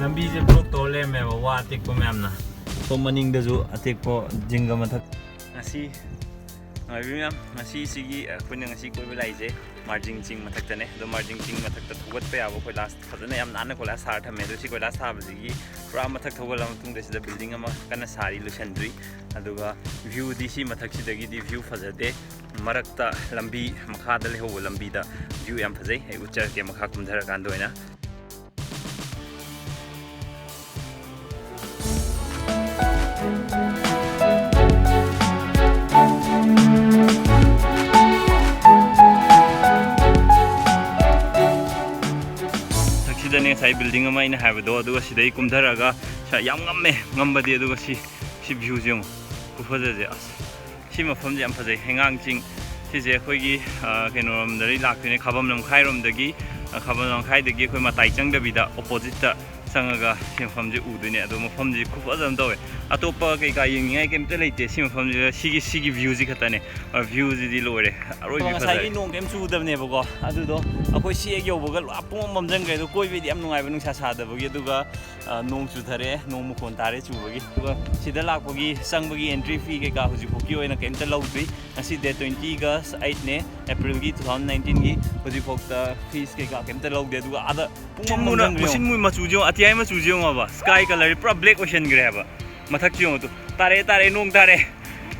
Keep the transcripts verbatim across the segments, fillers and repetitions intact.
ꯂꯝꯕꯤꯁꯦ ꯕ꯭ꯂꯣꯛ ꯇꯧꯔ ꯂꯩꯔꯝꯃꯦꯕ, ꯋꯥ ꯑꯇꯦꯛꯄ ꯃꯌꯥꯝꯅ꯫ ꯁꯣꯝ ꯃꯅꯤꯡꯗꯁꯨ ꯑꯇꯦꯛꯄ ꯖꯤꯡꯒ ꯃꯊꯛ꯫ ꯉꯁꯤ ꯅꯨꯡꯉꯥꯏꯕꯤ ꯃꯌꯥꯝ, ꯉꯁꯤ ꯁꯤꯒꯤ ꯑꯩꯈꯣꯏꯅ ꯉꯁꯤ ꯀꯣꯏꯕ ꯂꯥꯛꯏꯁꯦ ꯃꯥꯔꯖꯤꯡ ꯆꯤꯡ ꯃꯊꯛꯇꯅꯦ꯫ ꯑꯗꯣ ꯃꯥꯔꯖꯤꯡ ꯆꯤꯡ ꯃꯊꯛꯇ ꯊꯧꯒꯠꯄ ꯌꯥꯕ ꯀꯣꯏꯂꯥꯁ ꯐꯖꯅ ꯌꯥꯝ ꯅꯥꯟꯅ ꯀꯣꯏꯂꯥꯁ ꯊꯥꯔ ꯊꯝꯃꯦ꯫ ꯑꯗꯣ ꯁꯤ ꯀꯣꯏꯂꯥꯁ ꯊꯥꯕꯁꯤꯒꯤ ꯄꯨꯔꯥ ꯃꯊꯛ ꯊꯧꯒꯠꯂ ꯃꯇꯨꯡꯗ ꯁꯤꯗ ꯕꯤꯜꯗꯤꯡ ꯑꯃ ꯀꯟꯅ ꯁꯥꯔꯤ, ꯂꯣꯏꯁꯤꯟꯗ꯭ꯔꯤ꯫ ꯑꯗꯨꯒ ꯚ꯭ꯌꯨꯗꯤ ꯁꯤ ꯃꯊꯛꯁꯤꯗꯒꯤꯗꯤ ꯚ꯭ꯌꯨ ꯐꯖꯗꯦ꯫ ꯃꯔꯛꯇ ꯂꯝꯕꯤ, ꯃꯈꯥꯗ ꯂꯩꯍꯧꯕ ꯂꯝꯕꯤꯗ ꯚ꯭ꯌꯨ ꯌꯥꯝ ꯐꯖꯩ꯫ ꯑꯩ ꯎꯠꯆꯔꯛꯀꯦ ꯃꯈꯥ ꯀꯨꯝꯊꯔꯀꯥꯟꯗ ꯑꯣꯏꯅ꯫ ꯃꯊꯛꯁꯤꯗꯅꯦ ꯉꯁꯥꯏ ꯕꯤꯜꯗꯤꯡ ꯑꯃ ꯑꯩꯅ ꯍꯥꯏꯕꯗꯣ, ꯑꯗꯨꯒ ꯁꯤꯗꯩ ꯀꯨꯝꯊꯔꯒ ꯁ-, ꯌꯥꯝ ꯉꯝꯃꯦ, ꯉꯝꯕꯗꯤ꯫ ꯑꯗꯨꯒ ꯁꯤ, ꯁꯤ ꯚ꯭ꯌꯨꯁꯦ ꯌꯦꯡꯉꯣ, ꯈꯨꯐꯖꯁꯦ꯫ ꯑꯁ, ꯁꯤ ꯃꯐꯝꯁꯦ ꯌꯥꯝ ꯐꯖꯩ꯫ ꯍꯩꯉꯥꯡ ꯆꯤꯡ, ꯁꯤꯁꯦ ꯑꯩꯈꯣꯏꯒꯤ, ꯑ, ꯀꯩꯅꯣꯔꯣꯝꯗꯒꯤ ꯂꯥꯛꯇꯣꯏꯅꯦ, ꯈꯥꯕꯝ ꯂꯝꯈꯥꯏꯔꯣꯝꯗꯒꯤ꯫ ꯑ, ꯈꯥꯕꯝ ꯂꯝꯈꯥꯏꯗꯒꯤ ꯑꯩꯈꯣꯏ ꯃꯇꯥꯏ ꯆꯪꯗꯕꯤꯗ ꯑꯣꯄꯣꯖꯤꯠꯇ ꯆꯪꯉꯒ ꯁꯤ ꯃꯐꯝꯁꯦ ꯎꯗꯣꯏꯅꯦ꯫ ꯑꯗꯣ ꯃꯐꯝꯁꯦ ꯈꯨꯐꯖ ꯑꯃ ꯇꯧꯋꯦ꯫ ꯑꯇꯣꯞꯄ ꯀꯩꯀꯥ ꯌꯦꯡꯅꯤꯡꯉꯥꯏ ꯀꯩꯝꯇ ꯂꯩꯇꯦ ꯁꯤ ꯃꯐꯝꯁꯤꯗ, ꯁꯤꯒꯤ, ꯁꯤꯒꯤ ꯚ꯭ꯌꯨꯁꯤ ꯈꯛꯇꯅꯦ꯫ ꯑ, ꯚ꯭ꯌꯨꯁꯤꯗꯤ ꯂꯣꯏꯔꯦ, ꯑꯔꯣꯏꯕꯤ ꯉꯁꯥꯏꯒꯤ ꯐꯖꯔꯦ꯫ ꯅꯣꯡ ꯀꯩꯝ ꯆꯨꯗꯕꯅꯦꯕꯀꯣ, ꯑꯗꯨꯗꯣ ꯑꯩꯈꯣꯏ ꯁꯤ ꯍꯦꯛ ꯌꯧꯕꯒ ꯂꯣꯏ ꯄꯨꯡꯃꯝ ꯃꯝꯁꯤꯟꯈ꯭ꯔꯦ꯫ ꯑꯗꯣ ꯀꯣꯏꯕꯩꯗꯤ ꯌꯥꯝ ꯅꯨꯡꯉꯥꯏꯕ, ꯅꯨꯡꯁꯥ ꯁꯥꯗꯕꯒꯤ꯫ ꯑꯗꯨꯒ, ꯑ, ꯅꯣꯡ ꯆꯨꯊꯔꯛꯑꯦ, ꯅꯣꯡ ꯃꯈꯣꯟ ꯇꯥꯔꯦ ꯆꯨꯕꯒꯤ꯫ ꯑꯗꯨꯒ ꯁꯤꯗ ꯂꯥꯛꯄꯒꯤ ꯆꯪꯕꯒꯤ ꯑꯦꯟꯇ꯭ꯔꯤ ꯐꯤ ꯀꯩꯀꯥ ꯍꯧꯖꯤꯛꯐꯥꯎꯒꯤ ꯑꯣꯏꯅ ꯀꯩꯝꯇ ꯂꯧꯗ꯭ꯔꯤ꯫ ꯉꯁꯤ ꯗꯦꯠ ꯇ꯭ꯋꯦꯟꯇꯤꯒ ꯑꯩꯠꯅꯦ, ꯑꯦꯄ꯭ꯔꯤꯜꯒꯤ ꯇꯨ ꯊꯥꯎꯖꯟ ꯅꯥꯏꯟꯇꯤꯟꯒꯤ꯫ ꯍꯧꯖꯤꯛꯐꯥꯎꯗ ꯐꯤꯁ ꯀꯩꯀꯥ ꯀꯩꯝꯇ ꯂꯧꯗꯦ꯫ ꯑꯗꯨꯒ ꯑꯥꯗ ꯄꯨꯡꯃꯝ ꯃꯨꯅ-, ꯃꯝꯁꯤꯟꯈ꯭ꯔꯦ ꯃꯨꯁꯤꯟ ꯌꯦꯡꯉꯣ꯫ ꯃꯨꯏ ꯃꯆꯨꯁꯦ ꯌꯦꯡꯉꯣ, ꯑꯇꯤꯌꯥꯏ ꯃꯆꯨꯁꯦ ꯌꯦꯡꯉꯣꯕ, ꯁ꯭ꯀꯥꯏ ꯀꯂꯔꯁꯦ ꯄꯨꯔꯥ ꯕ꯭ꯂꯦꯛ ꯑꯣꯏꯁꯤꯟꯈ꯭ꯔꯦ ꯍꯥꯏꯕ꯫ ꯃꯊꯛꯁꯦ ꯌꯦꯡꯉꯣ ꯇꯨ, ꯇꯥꯔꯛꯑꯦ, ꯇꯥꯔꯛꯑꯦ, ꯅꯣꯡ ꯇꯥꯔꯛꯑꯦ꯫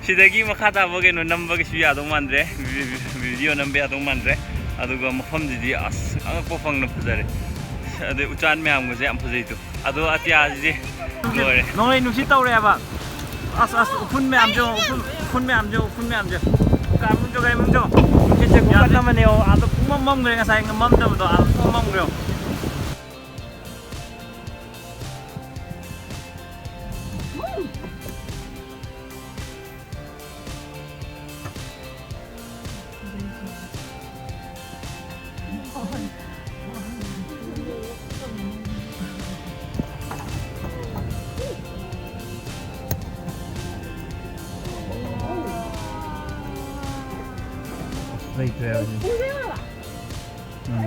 ꯁꯤꯗꯒꯤ ꯃꯈꯥ ꯇꯥꯕ ꯀꯩꯅꯣ ꯅꯝꯕꯒꯤꯁꯨ ꯌꯥꯗꯧ ꯃꯥꯟꯗ꯭ꯔꯦ, ꯚꯤ-, ꯚꯤ-, ꯚꯤꯗꯤꯑꯣ ꯅꯝꯕ ꯌꯥꯗꯧ ꯃꯥꯟꯗ꯭ꯔꯦ꯫ ꯑꯗꯨꯒ ꯃꯐꯝꯁꯤꯗꯤ ꯑꯁ ꯑꯉꯛꯄ ꯐꯪꯅ ꯐꯖꯔꯦ꯫ ꯑꯗꯩ ꯎꯆꯥꯟ ꯃꯌꯥꯝꯒꯁꯦ ꯌꯥꯝ ꯐꯖꯩ ꯇꯨ꯫ ꯑꯗꯣ ꯑꯇꯤꯌꯥꯁꯤꯗꯤ ꯂꯣꯏꯔꯦ꯫ ꯅꯣꯡꯂꯩ ꯅꯨꯡꯁꯤꯠ ꯇꯧꯔꯦ ꯍꯥꯏꯕ꯫ ꯑꯁ, ꯑꯁ, ꯎꯐꯨꯟ ꯃꯌꯥꯝꯁꯦ ꯌꯦꯡꯉꯣ, ꯎꯐꯨꯟ, ꯎꯐꯨꯟ ꯃꯌꯥꯝꯁꯦ ꯌꯦꯡꯉꯣ, ꯎꯐꯨꯟ ꯃꯌꯥꯝꯁꯦ꯫ ꯀꯥꯏꯃꯨꯟꯖꯣ, ꯀꯥꯏꯃꯨꯟꯖꯣ꯫ ꯅꯨꯡꯁꯤꯠꯁꯦ ꯈꯨꯀꯟ ꯑꯃꯅꯦ, ꯑꯣ, ꯑꯥꯗ ꯄꯨꯡꯃꯝ ꯃꯝꯈ꯭ꯔꯦ, ꯉꯁꯥꯏ ꯃꯝꯗꯕꯗꯣ ꯑꯥꯗ ꯄꯨꯡꯃꯝ ꯃꯝꯈ꯭ꯔꯦ꯫ ꯂꯩꯇ꯭ꯔꯦ ꯍꯧꯖꯤꯛ꯫ ꯎꯝ꯫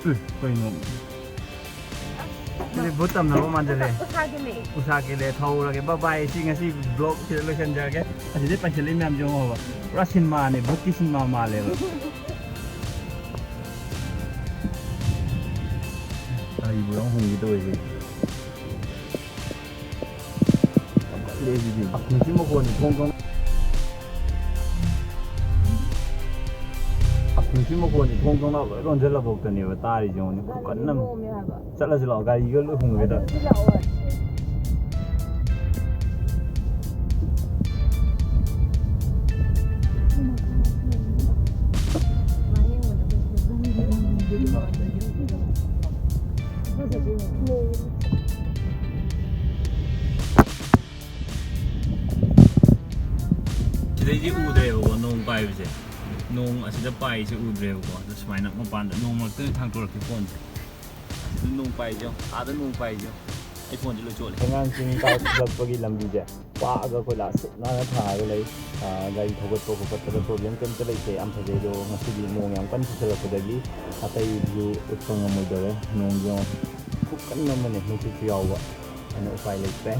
ꯎꯝ, ꯀꯩꯅꯣ? ꯁꯤꯗꯤ ꯚꯨꯠ ꯇꯝꯅꯕ ꯃꯥꯟꯁꯤꯜꯂꯦ꯫ ꯎꯁꯥꯒꯤꯅꯦ꯫ ꯎꯁꯥꯒꯤꯅꯦ, ꯊꯧꯔꯒꯦ꯫ ꯕꯥꯏ ꯕꯥꯏ꯫ ꯁꯤ ꯉꯁꯤ vlog ꯁꯤꯗ ꯂꯣꯏꯁꯤꯟꯖꯔꯒꯦ꯫ ꯑꯁꯤꯗꯩ ꯄꯥꯏꯁꯤꯜꯂꯤ ꯃꯌꯥꯝꯁꯦ ꯌꯦꯡꯉꯣꯕ꯫ ꯄꯨꯔꯥ ꯁꯤꯅꯦꯃꯥꯅꯦ, ꯚꯨꯠꯀꯤ ꯁꯤꯅꯦꯃꯥ ꯃꯥꯜꯂꯦꯕ꯫ ꯀꯔꯤꯕꯨ ꯌꯥꯝ ꯍꯣꯡꯒꯦ ꯇꯧꯔꯤꯁꯦ꯫ ꯀꯜꯂꯦ ꯁꯤꯗꯤ꯫ ꯑꯁ, ꯅꯨꯡꯁꯤꯠ ꯃꯈꯣꯟꯅꯤ ꯊꯣꯡ ꯊꯣꯡ꯫ ꯑꯁ, ꯅꯨꯡꯁꯤꯠ ꯃꯈꯣꯟꯅꯤ ꯊꯣꯡ ꯊꯣꯡꯅꯥꯎ ꯂꯣꯏ ꯂꯣꯟꯁꯤꯜꯂꯐꯥꯎꯗꯅꯦꯕ ꯇꯥꯔꯤꯁꯦ, ꯌꯦꯡꯉꯨꯅꯦ꯫ ꯒꯥꯔꯤꯗꯤ ꯀꯟꯅ ꯅꯣꯝꯃꯦ ꯍꯥꯏꯕ꯫ ꯆꯠꯂꯁꯤ ꯂꯥꯛꯑꯣ, ꯒꯥꯔꯤꯒ ꯂꯣꯏ ꯍꯣꯡꯉꯒꯦꯗ꯫ ꯑꯗꯨꯗꯤ ꯂꯥꯛꯑꯣ꯫ ꯁꯤꯗꯩꯗꯤ ꯎꯗ꯭ꯔꯦꯕꯀꯣ, ꯅꯣꯡ ꯄꯥꯏꯕꯁꯦ꯫ ꯅꯣꯡ ꯑꯁꯤꯗ ꯄꯥꯏꯁꯦ ꯎꯗ꯭ꯔꯦꯕꯀꯣ꯫ ꯑꯗꯣ ꯁꯨꯃꯥꯏꯅ ꯃꯄꯥꯟꯗ ꯅꯣꯡ ꯃꯔꯛꯇ ꯑꯣꯏꯅ ꯊꯥꯡꯇꯣꯔꯛꯀꯦ ꯐꯣꯟꯁꯦ꯫ ꯑꯗꯨ ꯅꯣꯡ ꯄꯥꯏꯁꯦ ꯌꯦꯡꯉꯣ꯫ ꯑꯥꯗ ꯅꯣꯡ ꯄꯥꯏꯁꯦ ꯌꯦꯡꯉꯣ꯫ ꯑꯩ ꯐꯣꯟꯁꯦ ꯂꯣꯏ ꯆꯣꯠꯂꯦ꯫ ꯍꯩꯉꯥꯡ ꯆꯤꯡ ꯀꯥꯔꯛꯄꯒꯤ ꯂꯝꯕꯤꯁꯦ ꯄꯥꯛꯑꯒ ꯀꯣꯏꯂꯥꯁ ꯁꯤꯠ ꯅꯥꯟꯅ ꯊꯥꯔꯒ ꯂꯩ꯫ ꯑꯥ, ꯒꯥꯔꯤ ꯊꯧꯒꯠꯄ ꯈꯣꯠꯄꯗ problem ꯀꯩꯝꯇ ꯂꯩꯇꯦ, ꯌꯥꯝ ꯐꯖꯩ꯫ ꯑꯗꯣ ꯉꯁꯤꯗꯤ ꯅꯣꯡ ꯌꯥꯝ ꯀꯟꯅ ꯆꯨꯁꯜꯂꯛꯄꯗꯒꯤ ꯑꯇꯩ view ꯎꯠꯄ ꯉꯝꯃꯣꯏꯗꯧꯔꯦ꯫ ꯅꯣꯡꯁꯦ ꯌꯦꯡꯉꯣ, ꯈꯨꯀꯟ ꯑꯃꯅꯦ, ꯅꯨꯡꯁꯤꯠꯁꯨ ꯌꯥꯎꯕ꯫ ꯑꯗꯨꯅ ꯎꯄꯥꯏ ꯂꯩꯇ꯭ꯔꯦ꯫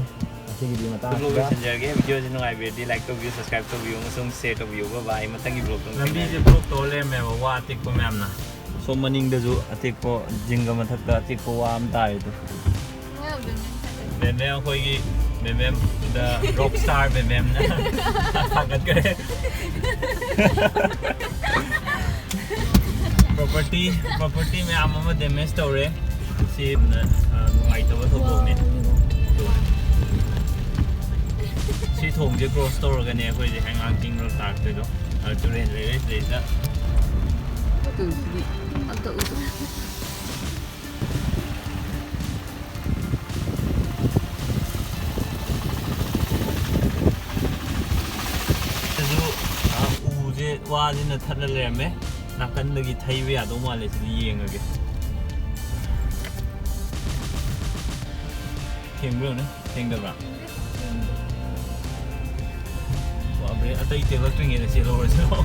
ꯉꯁꯤꯒꯤꯗꯤ ꯃꯇꯥꯡ vlog ꯑꯁꯤꯗ ꯂꯣꯏꯁꯤꯟꯖꯔꯒꯦ꯫ Video ꯁꯤ ꯅꯨꯡꯉꯥꯏꯕꯤꯔꯗꯤ like ꯇꯧꯕꯤꯌꯨ, subscribe ꯇꯧꯕꯤꯌꯨ ꯑꯃꯁꯨꯡ share ꯇꯧꯕꯤꯌꯨ꯫ Bye bye꯫ ꯃꯊꯪꯒꯤ vlog ꯇ ꯂꯝꯕꯤꯁꯦ ꯊꯦꯡꯅꯔꯁꯤ꯫ Block ꯇꯧꯔ ꯂꯩꯔꯝꯃꯦꯕ, ꯋꯥ ꯑꯇꯦꯛꯄ ꯃꯌꯥꯝꯅ꯫ ꯁꯣꯝ ꯃꯅꯤꯡꯗꯁꯨ ꯑꯇꯦꯛꯄ ꯖꯤꯡꯒ ꯃꯊꯛꯇ ꯑꯇꯦꯛꯄ ꯋꯥ ꯑꯃ ꯇꯥꯔꯤꯗꯣ꯫ ꯃꯦꯝ, ꯑꯩꯈꯣꯏꯒꯤ ꯃꯦꯝ, the rock star ꯃꯦꯝꯅ ꯊꯥꯒꯠꯈ꯭ꯔꯦ꯫ Property, property ꯃꯌꯥꯝ ꯑꯃ damage ꯇꯧꯔꯦ꯫ ꯁꯤ ꯌꯥꯝꯅ, ꯑ, ꯅꯨꯡꯉꯥꯏꯇꯕ ꯊꯧꯗꯣꯛꯅꯦ꯫ ꯁꯤ ꯊꯣꯡꯁꯦ cross ꯇꯧꯔꯒꯅꯦ ꯑꯩꯈꯣꯏꯁꯦ ꯍꯩꯉꯥꯡ ꯆꯤꯡ ꯔꯣꯗ ꯇꯥꯔꯛꯇꯣꯏꯗꯣ꯫ ꯑ, ꯇꯨꯔꯦꯜ ꯂꯩꯔꯦ ꯁꯤꯗꯩꯗ꯫ ꯑꯗꯨ ꯁꯤꯗꯤ ꯑꯝꯇ ꯎꯗ꯭ꯔꯦ꯫ ꯁꯤꯁꯨ, ꯑ, ꯎꯁꯦ, ꯋꯥꯁꯤꯅ ꯊꯠꯂ ꯂꯩꯔꯝꯃꯦ꯫ ꯅꯥꯀꯟꯗꯒꯤ ꯊꯩꯕ ꯌꯥꯗꯧ ꯃꯥꯜꯂꯦ, ꯁꯤꯗꯤ ꯌꯦꯡꯉꯒꯦ꯫ ꯊꯦꯡꯕ꯭ꯔꯥ ꯌꯦꯡꯉꯨꯅꯦ, ꯊꯦꯡꯗꯕ꯭ꯔꯥ? ꯋꯥ, ꯑꯇꯩ ꯇꯦꯛꯂꯛꯇ꯭ꯔꯤꯉꯩꯗ ꯆꯦꯜꯍꯧꯔꯁꯤꯔꯣ?